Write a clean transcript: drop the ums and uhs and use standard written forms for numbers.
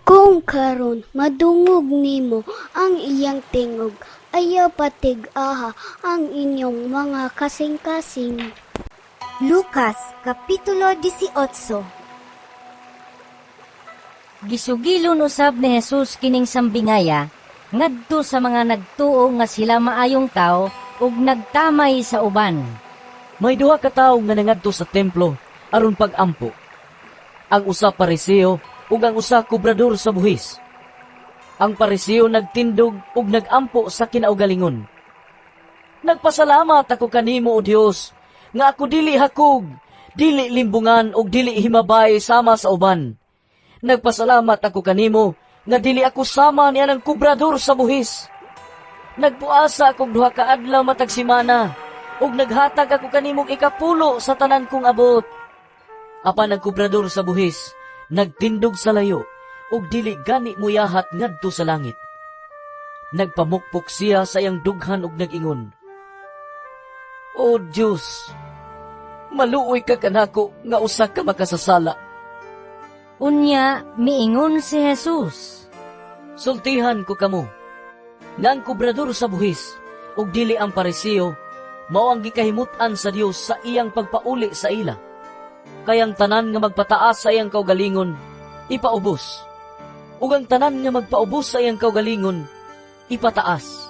Kung karon madungog nimo ang iyang tingog, ayaw patig-aha ang inyong mga kasing-kasing. Lucas, Kapitulo 18. Gisugilon usab ni Jesus kining sambingaya ngadto sa mga nagtuo nga sila maayong tawo ug nagtamay sa uban. May duha ka tawo nga nangadto sa templo aron pag-ampo. Ang usa Pariseo ug ang usa kobrador sa buhis. Ang Pariseo nagtindog ug nagampo sa kinaugalingon. "Nagpasalamat ako kanimo, O Dios, nga ako dili hakog, dili limbungan ug dili himabay sama sa uban. Nagpasalamat ako kanimo nga dili ako sama ni anang kobrador sa buhis. Nagpuasa akong 2 ka adlaw matag semana ug naghatag ako kanimong ikapulo sa tanan kong abot." Apan ang kobrador sa buhis nagtindog sa layo ug dili gani muyahat ngadto sa langit. Nagpamukpok siya sa iyang dughan ug nag-ingon, 'O Dios, maluoy ka kanako nga usa ka makasasala.'" Unya miingon si Jesus, "Sultihan ko kamo, nga ang kobrador sa buhis ug dili ang Pariseo mao ang gikahimut-an sa Dios sa iyang pagpauli sa ila. Kay ang tanan nga magpataas sa iyang kaugalingon, ipaubos. Ug ang tanan nga magpaubos sa iyang kaugalingon, ipataas."